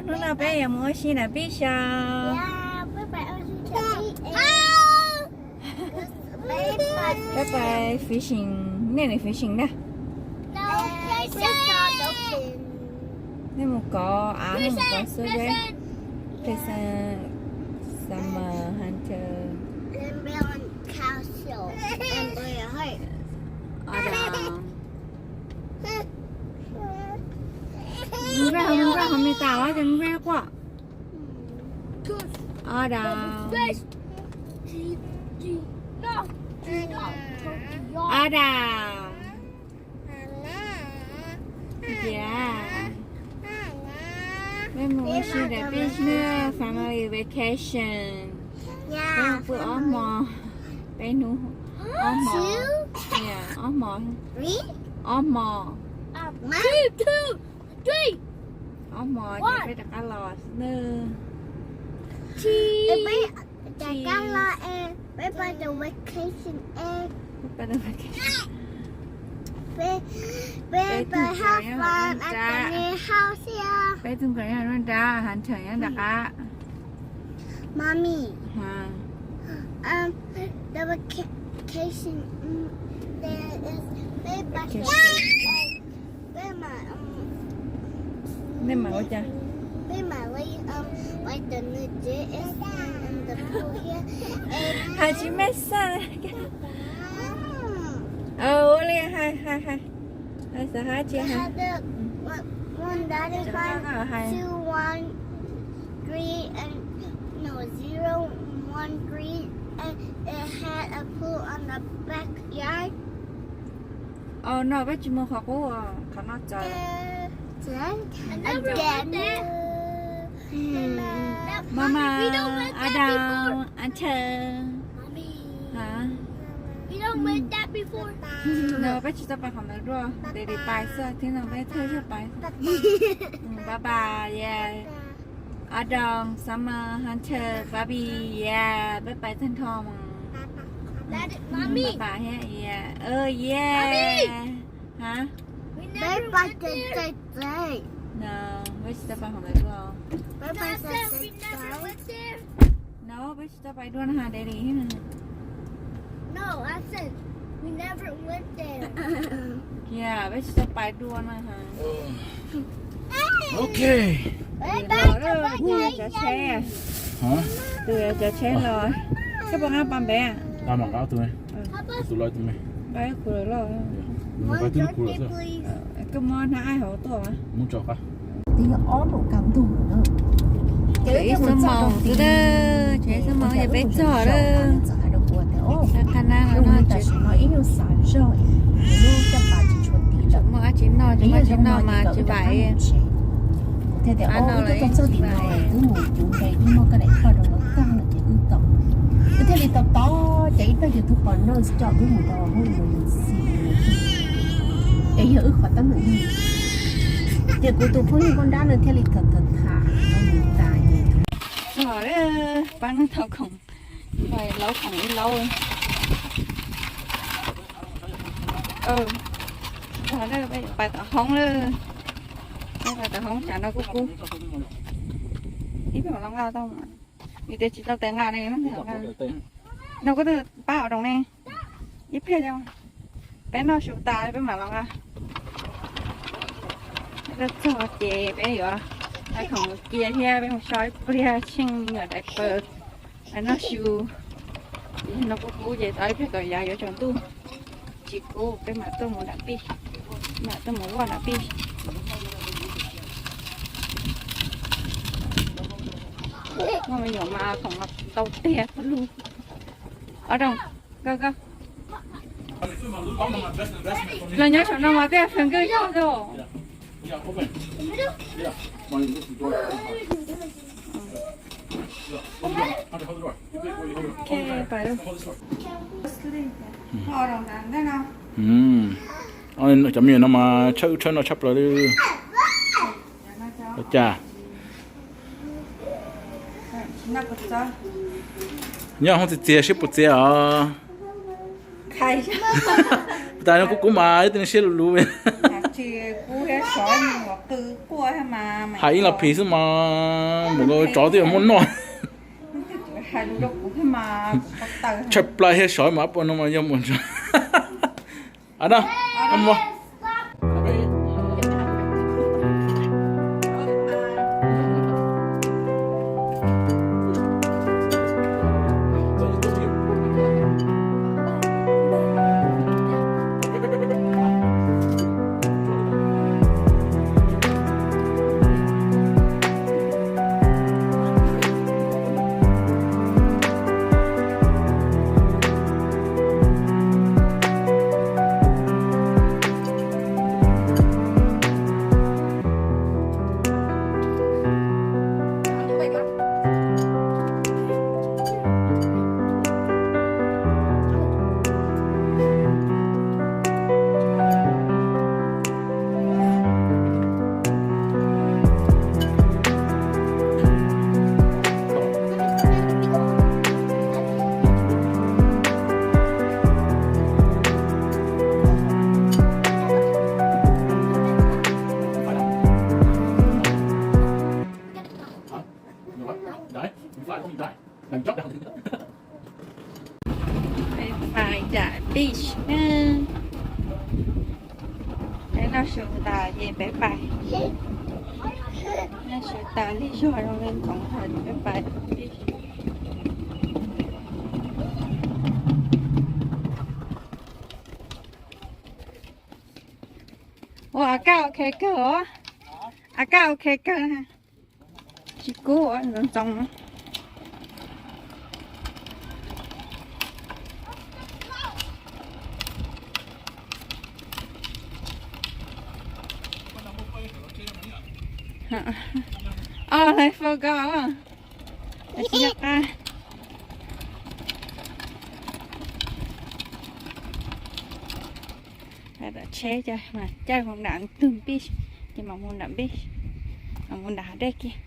Hnub no peb yuav mus ua si nram beach os. Peb pais fishing, nej nws fishing na. Nej mus kov av, nej mus kov xub deb. Pleasant, Summer, Hunter. Autumn. Mus npaj, mus npaj qhov me tas los ces mus npaj quaj. Autumn. Autumn. Tias peb mus ua si nram beach na, family vacation. Peb mus pw ob hmo, peb hnub, ob hmo, ob hmo, ob hmo, ob hmo ces peb rov qab los na. Rov qab los es peb pais vacation es. Peb pais vacation. Peb, peb pais have fun at the new house. Peb tug nkawm nyob nruab nrab, Hunter nyob nram qab. Mommy. Um, the vacation, mm, there is, peb pais, peb mam, um, nej mam ua cas? Peb mam li, um, pais tom nws tsev, is in the pool here. Hais tsis meej xwb. Ua li hais, hais, hais. Hais xav hais tsis hais. One ninety-five to one green and, no, zero, one green and it had a pool on the backyard. Oh no, peb tsis mus qhov qub, qhov no txawv. Mama, Adam, Anton. Hais, no peb tsis tau pais qhov ntawd dua, Daddy pais xwb, thiab no peb thawj zaug pais. Bye bye, yeah. Adam, Summer, Hunter, Barbie, yeah, peb pais tag nrho mas. Bye bye thiab, yeah. Oh yeah. Hais, peb pais txog txog tsev. No, peb tsis tau pais qhov ntawd dua. Peb pais txog txog tsev. No, peb tsis tau pais dua no hais Daddy. No, I said we never went there. Yeah, peb tsis tau pais dua no hais. Ok. Tus yuav cov tsheb, tus yuav cov tsheb los. Koj puas nqa pas npev? Nqa kuv lawv los. Koj muab hnab aib hauv tuaj. Twb yog ob npaum kav ntug lawm na. Ces ib xuab moos xwb, ces ib xuab moos ces peb txog lawm. Qab nab no no, tsis muaj dab tsi noj, tsis muaj dab tsi noj mas tsis vaim. Qab no lawm tsis vaim. Wb thiaj li tau tau ces ib tag ces tus pom no coj wb mus rau hauv emergency. Es yog wb qhov teeb meem, ces kuv tus phooj ywg Nkauj Nrab nws thiaj li tham tham tham rau nws tas ces, txog lawm, pab no thauj khoom, laub khoom ib laub. Txog lawm, peb pais tom hoob lawm. Peb pais tom hoob, tsam no kuj kub. Ib pliag los nqa tau, vim tias tsis tau tes nqa ne. No kuj twb pab ua roos ne. Ib pliag peb noj su tas peb mam los nqa. Peb txog ces peb yuav hais khoom cia thiab peb mus so ib pliag, tsheej me nyuam diaper, noj su. No kuj kub ces tos ib pliag kom yav yuav tsaus ntuj, tsis kub peb mam tuaj mus nram pij, mam tuaj mus loj nram pij. Muaj me nyuam mas khoom ntau tiag lug. Ov, rooj, koj, koj. Los nyob saum no mas tej finger yog tus. Cov me nyuam no mas tshawb wb tshawb no tshaj plaws li. Ua cas nyob hoob txias txias siab puas txias os? Puas tas no kuv kuv mas ib tug siab luv luv. Tsis, kuv thiab sov mus qw quaj thiab mas. Hais ib los phim xwb mas, mus rau tsov twb yuav muaj noj. Hais lus rau kuv thiab mas, kuv tau taw. Tshaj plaws thiab sov mas, ab poj no mas yog mus tsov. A no, mus. Pais yam beach na. Peb noj su tas ces peb pais. Noj su tas lig zog zoo li ntxoov thaum peb pais beach. Ua, a kaj ok kawg os. A kaj ok kawg. Tsis kub ua ntxoov ntxoov. Os, lawv fo koj. Tsis nco qab. Tom tsheb ces mas caij mus nram ntug beach, ces mam mus nram beach, mam mus nram hav dej kiag.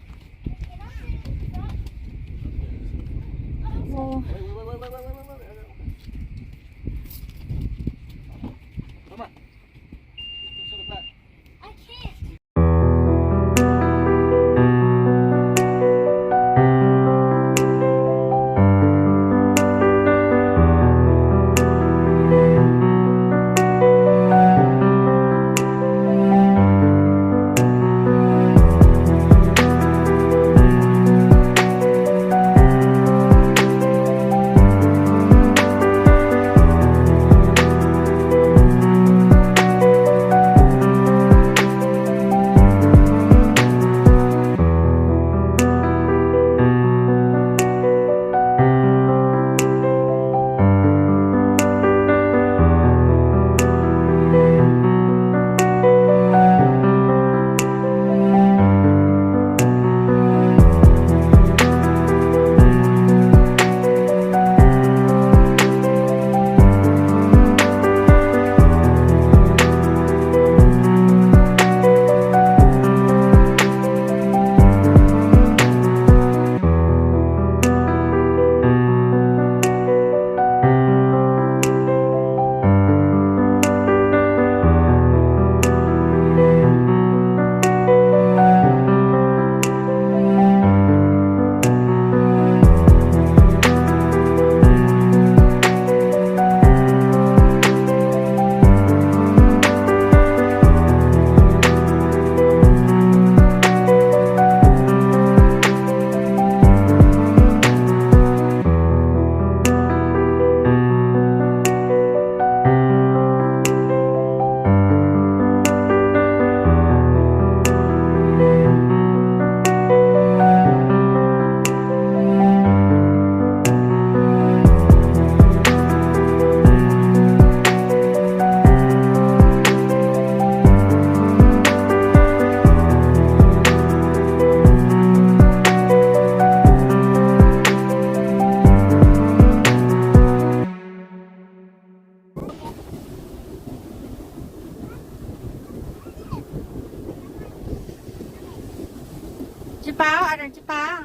Tsis paub, a, tsis paub.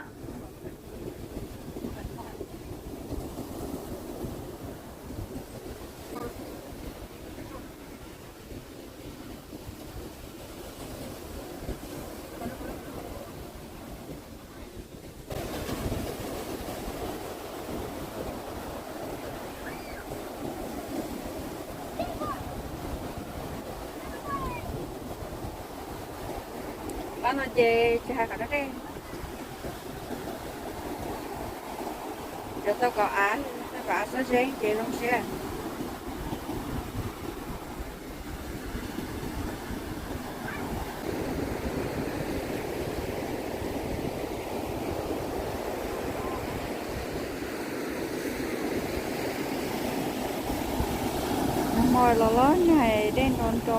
No ces tsis hais qhov dab tsi, cov tau kom av, tau kom av xob zeeb ces zoo siab. Nag hmo los los nag dej nro nro.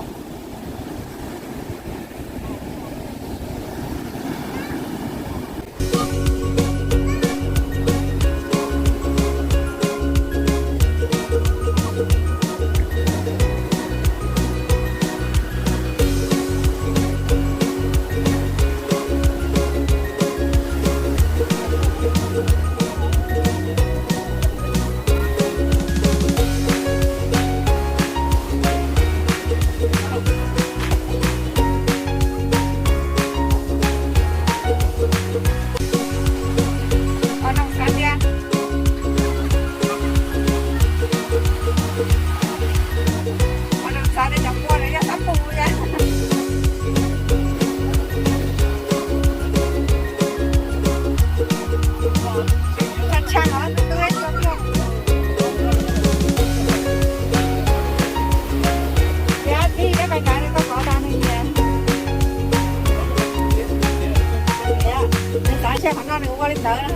Nws xav saib qhov no nws ua li ntawd na.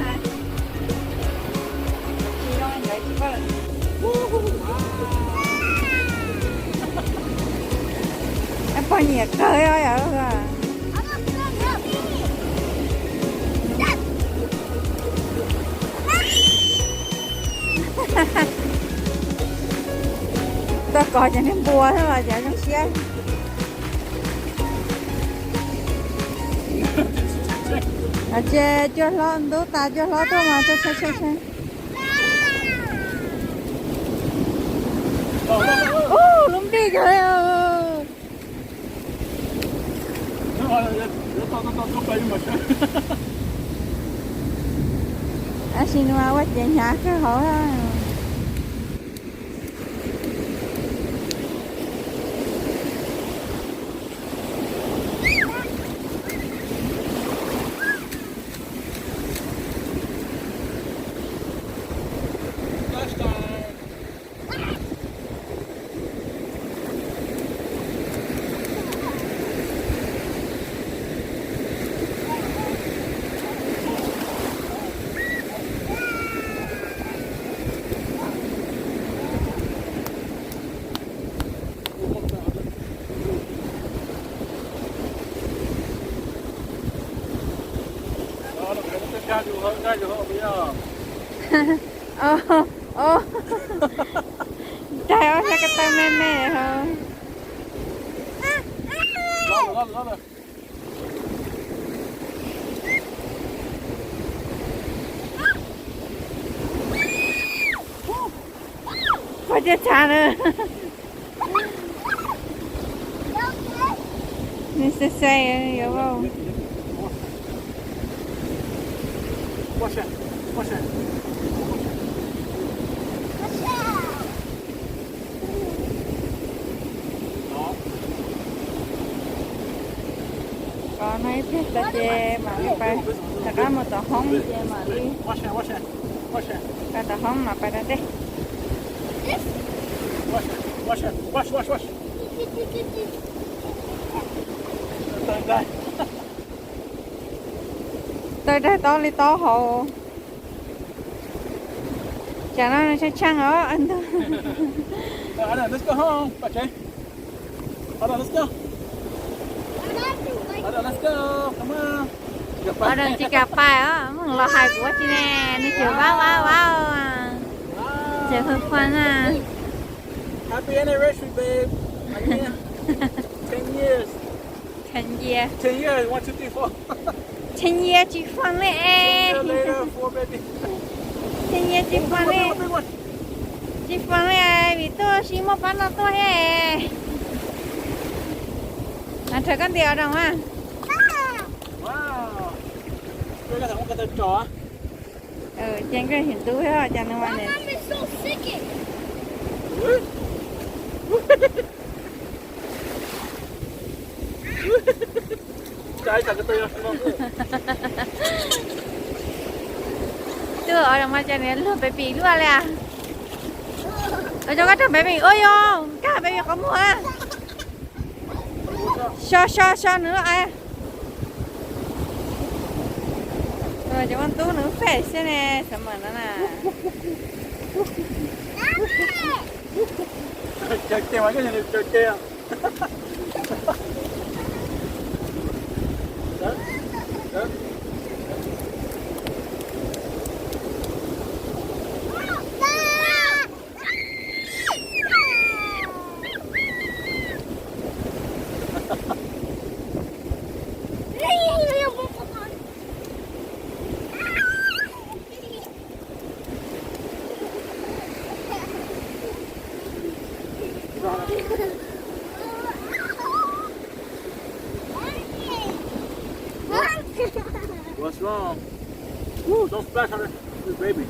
Pog nyiam kawg os yom. Tuaj kov cov niag npua xwb los cas zoo siab. Ces cua hlob ntub tas cua hlob tuaj mas tshee tshee tshee. Ub, lub nplij kawg li. Tab sis nws mas ua cev hnyav kawg hauv. Daig ob sab ko taw me me hauv. Pog caj tshav na. Nws xes xes yuav vau. Kov no ib pliag tag ces mam li pais, rov qab mus tom hoob ces mam li, pais tom hoob mam pais rau tej. Taw daig tob li tob hauv. Tsam no nws tsheej tsheej os ntag. Ua dab tsi kas pais os, mus los hais kuv ua tsi ne, nws tseem vab vab vab. Tseem fun fun na. Happy anniversary, babe. Ten years. Ten years. Ten years, one, two, three, four. Ten years tsis fun li es. Ten years tsis fun li. Tsis fun li vim tuaj tsis muaj pab no tuaj thiab. Mas rhawv koj nti ua roos mas. Ces nkawd him ntub thiab cas no mas ne. Twb ua mas cas nws luag baby luaj li as. Ua rau koj raug baby ua yog nkag baby qhov muag. So so so nws lawm. Cov ua tub nws fem xwb ne, xav mas no na. What's wrong? Ooh, don't splash on the baby.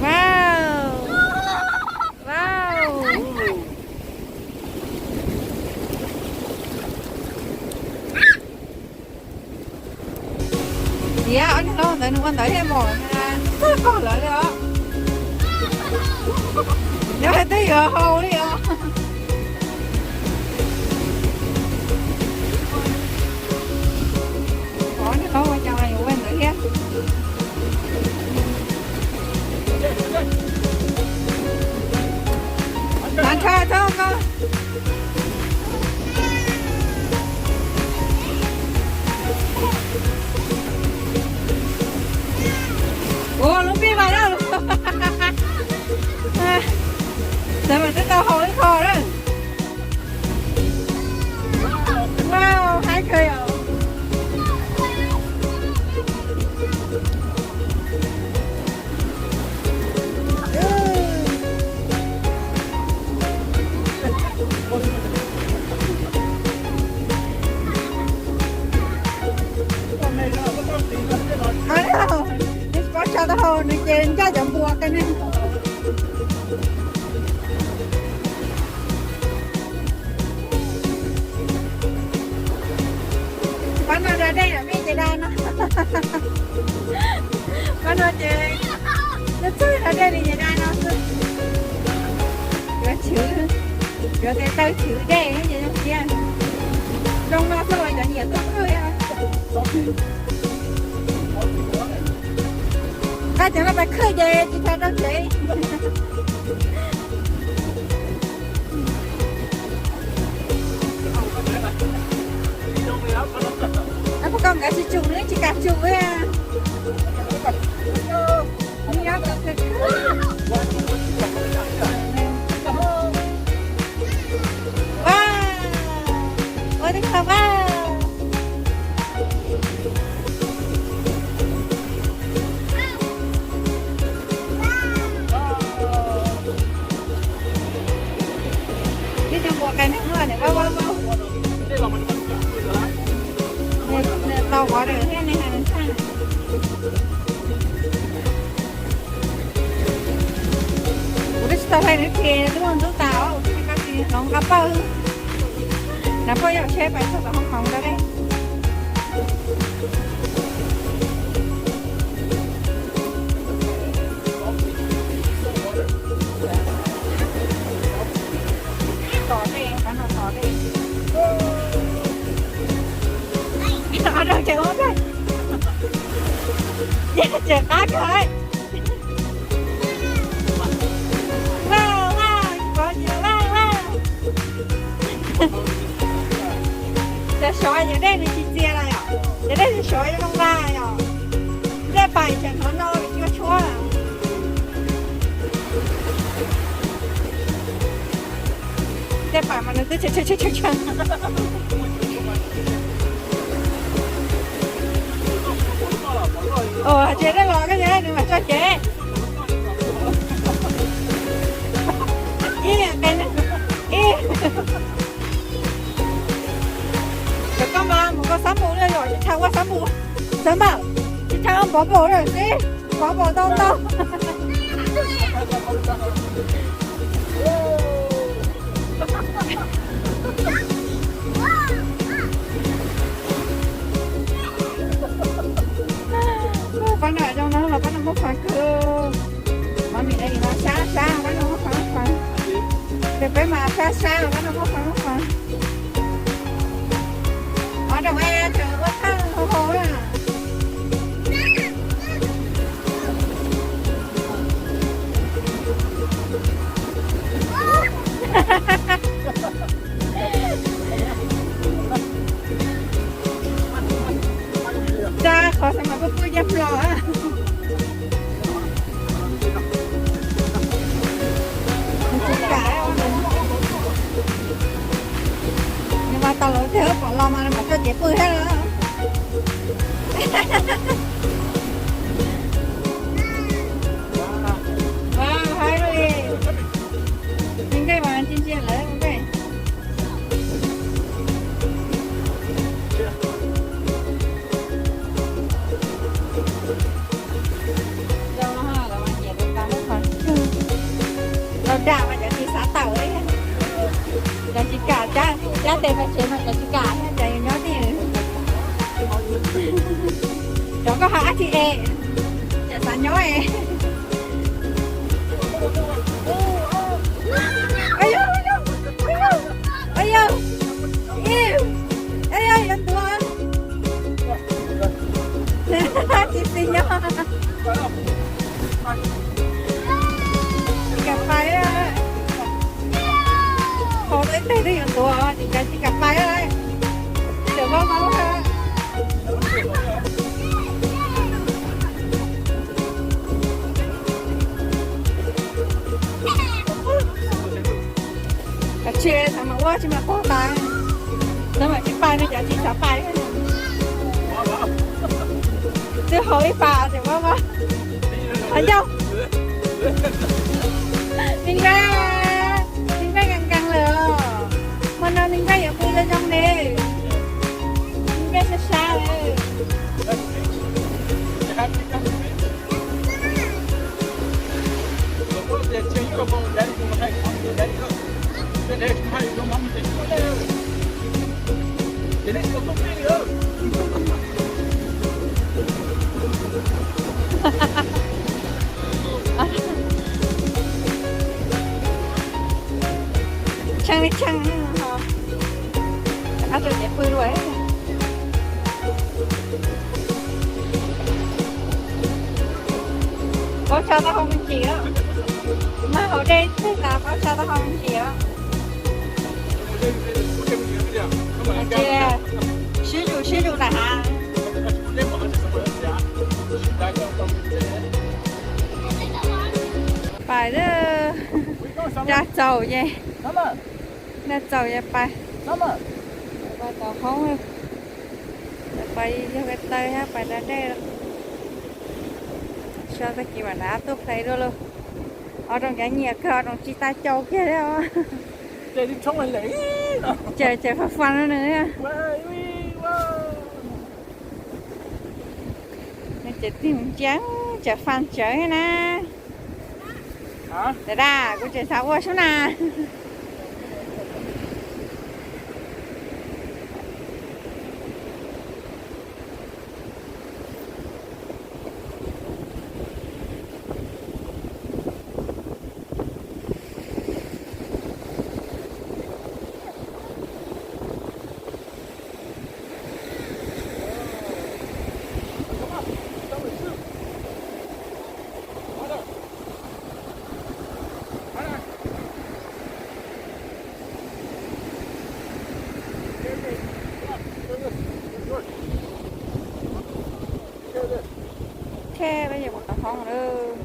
Wow. Wow. Ooh. Tias ob niag hlob ntawd nws ua ntawd thiaj mos txog qaug lawv li os. Nyob twb yuav hau li os. Ob niag hlob ua cas yuav ua ntawd thiab. Mas ntsha txhob ko. Ua lub pij mas na. Xav mas twb tau haus ib qho na. Wow, haib kawg yom. Nws pob tsuas tau haus nws ces ncaj cov npua kawg ne. Pab no da dej yom, peb ces da no. Pab no ces txawj txawj da dej li ces da no xwb. Yuav chwv, yuav tes taw chwv dej ces zoo siab. Zoo no xwb los cov nyiam tuaj khwj. Qab cov no pas khwj ces tsis tau rau tsev. Pab koj nkawd tsis tsum nws tsis kam tsum li. Ua, ua tib qho ua. Tib cov npua qe neeg no niam ua ua ua. Nws tau qhov lawm thiab nws hais nws tshaj. Kuv twb tsis tau hlais nws ces twb ua ntub tas, kuv twb tsis hloov nqa pawg. Nrog pog yawm tsheb pais txog tom hoob hmoov rau dej. Tom dej, qhov no tom dej. Ib tug ob rau ces ua ntej. Ces qab kawg. Vaj vaj, pov ces vaj vaj. Cov sov yawm dej nws tsis txias lawm yom, yawm dej tsis sov zoo vaj yom. Dej pais tseem hnov no vim cua tshuab. Dej pais mas nws twb tshee tshee tshee tshee. Ua hais tias dej los koj ces nws mam tso cev. Ib, ib. Cov koj mas mus koj xab mus na yom, tsis txhob ua xab mus. Xab mas tsis txhob ua npov npaum na xwb, npov npaum ntau ntau. Los tes pom los mas mam coj cev pw thiab los. Hais li, nqaij mas ntsia ntsia lawm nqaij. Los dam mas cov tsis xav tawm, cov tsis kam cab tes pais tsev mas cov tsis kam, cov yuav nyob tij. Cov koj hais dab tsi es, cov xav nyob es. Yuav ntuav, tsis xis nyob. Tsis kam pais, qhov ib teg twb yuav ntuav tsis kam, tsis kam pais, tseem vau vau. Kav tsij txhob mam ua tsis mam pog tas, txhob mam tsis pais no cov tsis xav pais. Twb haus ib pas tseem vau vau. Qhov ncauj. Neeg nqaij, neeg nqaij nkees nkees lawm os. Hmo no neeg nqaij yuav pw zoo zoo li. Neeg nqaij sab sab li. Tshee li tshee, rov qab rau cev pw dua. Paub tso tau hau me ntsis, mag hauv dej teg tas paub tso tau hau me ntsis. Sib zus sib zus nram hav. Pais, daj txaus ces, daj txaus ces pais, pais tom hoob, pais yog ke taw thiab pais da dej. So tag kis mam rov qab tuaj pais dua lauj. Ob rooj kav nyiam kawg, ob rooj tsis tas caus kiag thiab. Ces ces faj faj no nws. Nws ces tig mus ntsia, ces faj tsawv na. Dam dam, kuv tseem xav ua sub na. Khej peb yuav mus tom hoob lawm.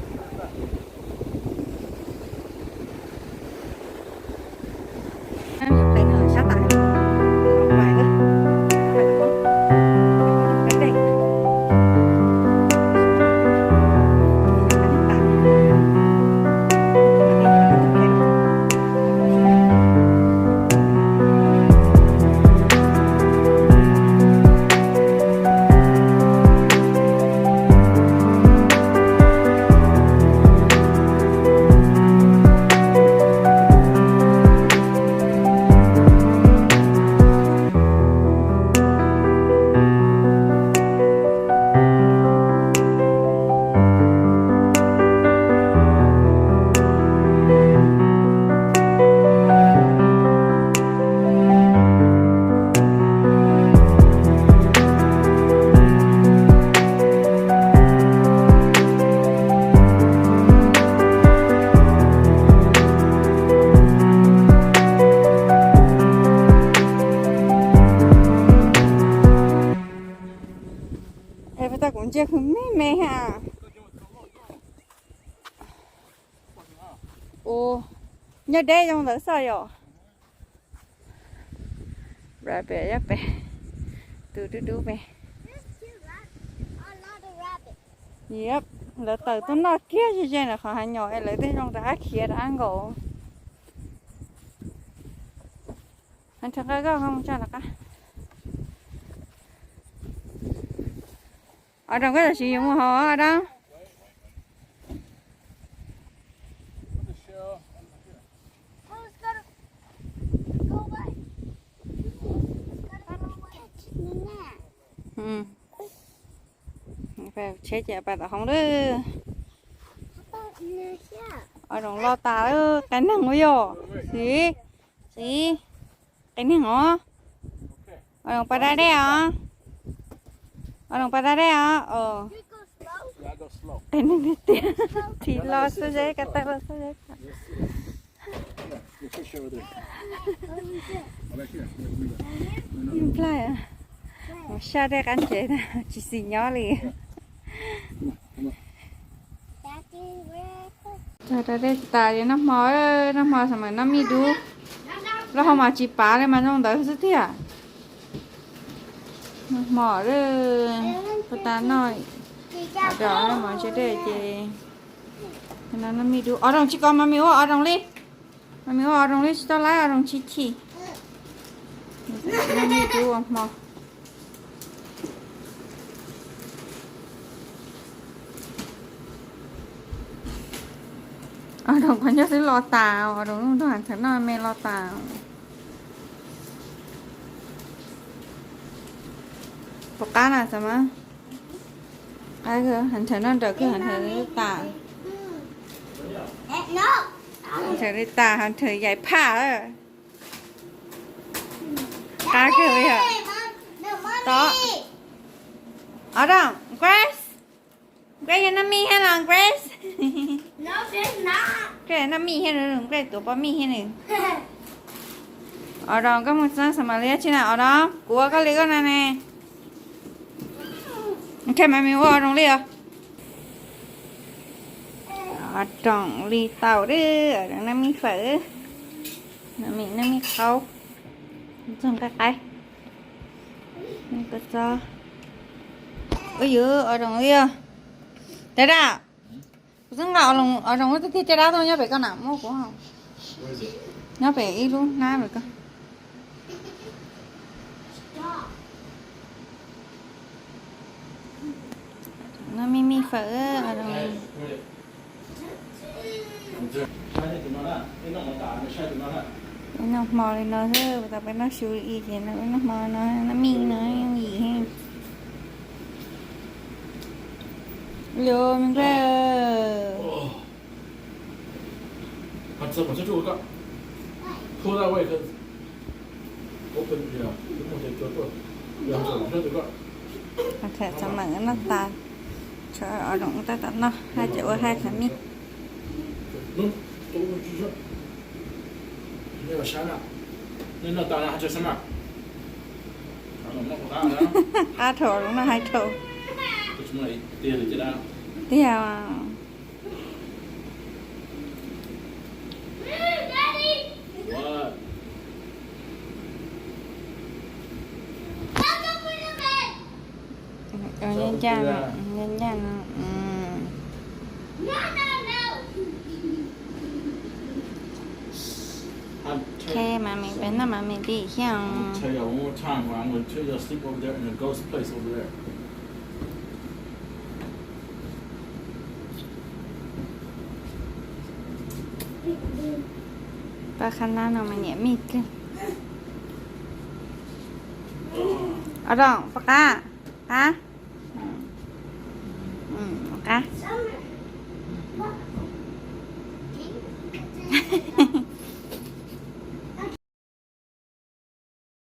Es puas tau kuv ntsia kws me me ha. Ua, nyob deb zoo ntawd xwb yom. Pem, pem, tus dub dub pem. Yep, lawv tawm tuaj noj kiag ze ze ntawm qhov hav nyom es lawv tej zoo rov qab khiav rov qab nkaus. Nrhiav nqa koj mus tso rov qab. Os Roos, koj tam sim yuav mus hauv os Roos. Tsheb ces pais tom hoob lawm. Os Roos loj tas lawm, qe neeg ua yog. Xiv, xiv, qe neeg os. Os Roos pas da dej os. Os Roos pas da dej os. Qe neeg tiag tiag, thim los xub zeb, ko taw los xub zeb. Nplaj, mus saj dej qab ntsev na, tsis xis nyob li. Tso rau dej tas li noj hmo, noj hmo xam mas noj mij dub. Lub hauv mas tsis pav li mas zoo ntawd xwb tiag. Noj hmo, puag ta noj dos mov ntse dej ces no noj mij dub. Os Roos tsis kom Mami ua Os Roos li. Mami ua Os Roos li tsis tau lawm, Os Roos tsis chim. Noj mij dub ua hmo. Os Roos qhov ncauj xwb los tas, Os Roos lub nrog Has Nthawm noj me los tas. Puas qab na Xam mas? Qab kawg, Has Nthawm noj nrawm kawg, Has Nthawm li tas. Has Nthawm li tas, Has Nthawm yaim phaj. Qab kawg li os. Tod. Os Roos, Grace. Grace, noj mij thiab los Grace? Grace noj mij thiab, Grace tuav pob mij thiab nws. Os Roos, koj mus txog Xam mas li tsi na Os Roos? Kuv ua koj li koj na ne. Ok, Mami ua Os Roos li os. Os Roos li tau dab, Os Roos noj mij fawm, Mami noj mij qaub, txog nqaij qaib. Ua yuav Os Roos li os. Dab dab, kuv twb nqa Os Roos lub tiag tiag caj dab tuaj nyob pem koj na, muab kuv, nyob pem ib lub hnab pem koj. Noj mij mij fawm, Os Roos. Peb noj hmo li no xwb, tau peb noj su i ces no peb noj hmo no, noj mij no yooj yim. Lov me nqaij. Txhob meem noj tas, tshuav Os Roos tab tom noj, haj tseem ua haj tseem mij. Qab dhau, Os Roos noj haj dhau. Tiag. Ncaj ncaj no, ncaj ncaj no. Ok, Mami peb noj Mami tim thiab. Paj qhab nab no mas nyiam mij kawg. Os Roos, paj qab, qab, qab.